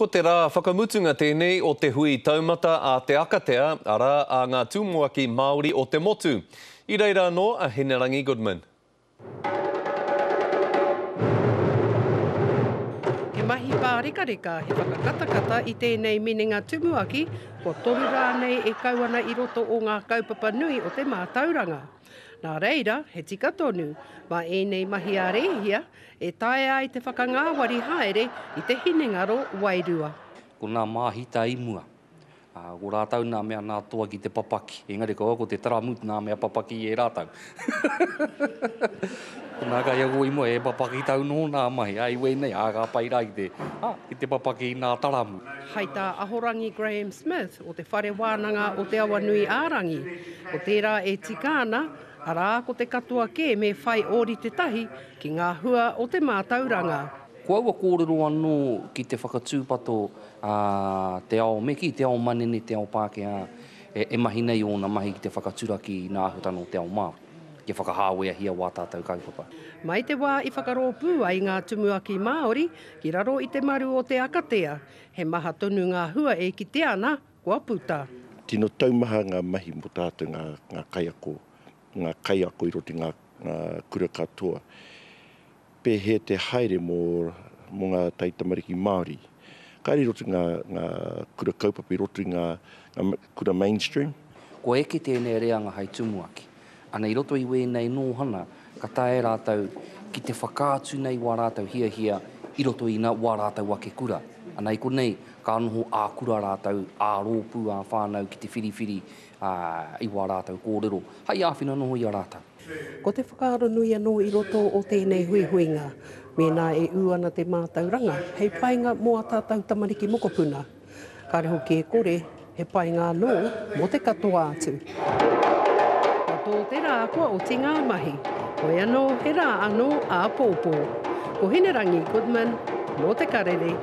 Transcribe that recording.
Ko te rā whakamutunga tēnei o te hui taumata a Te Akatea, arā, a ngā tumuaki Māori o te motu. I reira anō a Hinerangi Goodman. He mahi pārekareka, he whakakatakata i tēnei minenga tumuaki, kua toru rā nei e kau ana i roto o ngā kaupapa nui o te mātauranga. Nā reira, he tika tonu, mā ēnei mahi ā-rēhia e taea ai te whakangāwari haere i te hinengaro wairua. Ko nā māhita i mua, ā, ko rātou nā mea nā toa ki te papaki, engari kaua ko te taramut nā mea papaki e rātou. Ko nā kaiako i mua, he papaki tau nō nā mahi, ā, i wēnei, ā, ka pai rā ki te, ā, ki te papaki i nā taramu. Hai tā Ahorangi Graham Smith o Te Whare Wānanga o Te Awanui-ā-Rangi, ko tērā e tika ana, arā ko te katoa kē me whai ōrite tahi ki ngā hua o te mātauranga. Ko aua kōrero anō ki te whakatūpato a te ao, me kī, te ao manene, te ao Pākehā, e mahi nei ōna mahi ki te whakaturaki i ngā āhuatanga o te ao Māori, kia whakahāweahia wā tātou kaupapa. Mai te wā i whakarōpū ai ngā tumuaki Māori ki raro i te maru o Te Akatea, he maha tonu ngā hua e kitea ana kua puta. Tino taumaha ngā mahi mō tātou ngā, ngā kaiako, ngā kaiako i roto i ngā, ngā kura katoa. Pēhea te haere mō, mō ngā taitamariki Māori. Kāre i roto i ngā, ngā kura kaupapa, i roto i ngā, ngā kura mainstream. Kua eke tēnei reanga hai tumuaki. Ana i roto i wēnei nōhana, ka taea e rātou ki te whakaatu nei wā rātou hiahia i roto i nā wā rātou ake kura. Ana i konei, ka noho ā-kura rātou, ā-rōpū, ā-whānau ki te whiriwhiri i wā rātou kōrero, hai āwhina noho i a rātou. Ko te whakaaro nui anō i roto o tēnei huihuinga, mēnā e ū ana te mātauranga hei painga mō ā tātou tamariki mokopuna. Kāre hoki e kore, he painga anō mō te katoa atu. Kua tō te rā kua oti ngā mahi. Hoi anō he rā anō āpōpō. Ko Hinerangi Goodman, mō Te Karere.